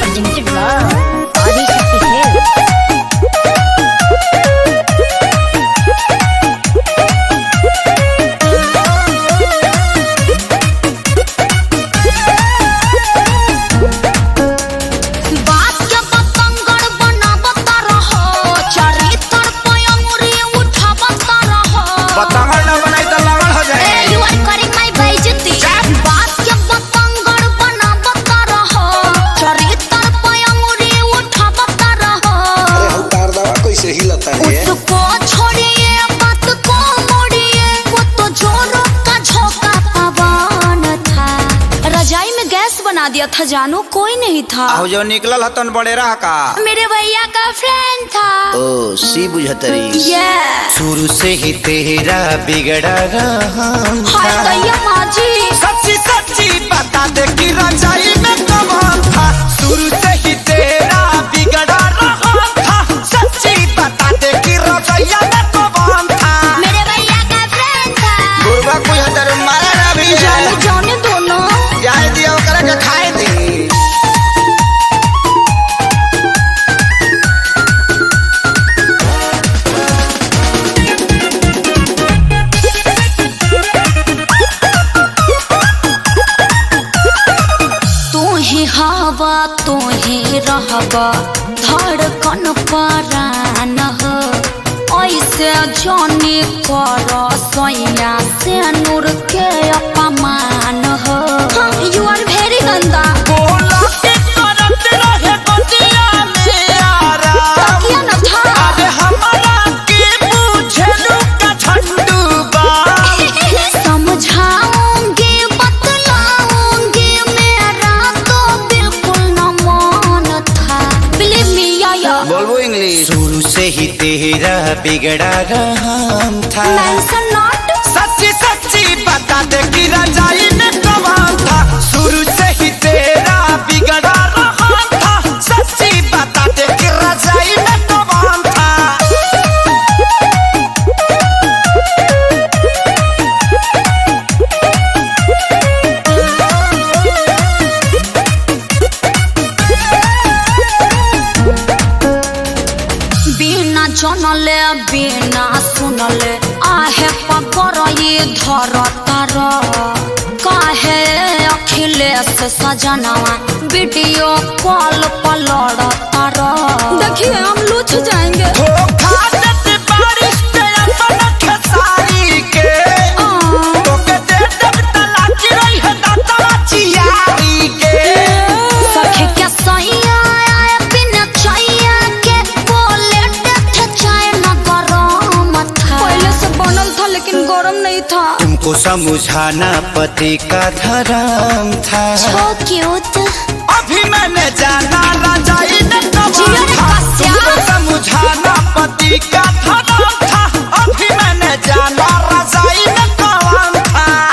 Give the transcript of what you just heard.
Presented by Adi Shakti Films. बात के बतंगड़ बनावता रहो, चरित्र पे अंगुरी उठावता रहो। पतंगड़ ना बनाई तो लगन हो ए, जाए। you are calling my बेइज्जती। बात के बतंगड़ बनावता रहो, चरित्र पे अंगुरी उठावता रहो। अरे हम तार दवा कैसे हिलता रे? उसको छोड़िए, बात को मोड़िए, वो तो जोरों का झोंका पवन था। रजाई में गैस बना दिया था जानू, कोई नहीं था। आहु जो निकलल हतन बड़े रहा का। मेरे भैया का फ्रेंड था। ओ सी बुझतरी। ये शुरू से ही तेरा बिगड़ा रहा। हाय दैया माँ जी। सच्ची सच्ची बता दे कि रजाई में कौन था। शुरू से ही तेरा बिगड़ा रहा था। सच्ची बता दे कि रजाइया में कौन था। मेरे भैया का फ्रेंड था। बुढ़वा बुझतर मारा ना भी जाने जाने दोनों। जाए दिया ओकरा के खाए दी। तू ही हवा तू ही रहबा, धड़कन परान हो। ऐसे जाने कर सैया से नूर के अपमान हो। You R very गंदा। बोला के करत रहे बतिया में आराम। तकिया न था। अरे हमारा के पूछलू का झंडू बा। समझाऊंगी बतलाऊंगी, मेरा तो बिल्कुल न मान था। बिलीव मी या या। बोलबो इंग्लिश। शुरू से ही तेरा बिगड़ा रहा था। Mention not. सच्ची सच्ची बता दे कि रजाई में कौन था। शुरू से ही तेरा बिगड़ा रहा था। सच्ची बता दे कि रजाई में कौन था। बिना जनले बिना सुनले आहे पकड़ धर तर काहे अखिलेश सजनवा वीडियो कॉल पर लड़ तर। देखिए हम लुच जाएंगे। धोखा देत बारिश ते अपन खेसारी के। तोके दे देब तलाक रही है दातवा चियारी के। सखी के सैया आए बिना चैया के, बोले थे चाय न गरम था। पहले से बनल था लेकिन गरम नहीं था। तुमको समझाना पति का धर्म था। So cute. अभी मैंने जाना रजाई में जियो कौन रे था।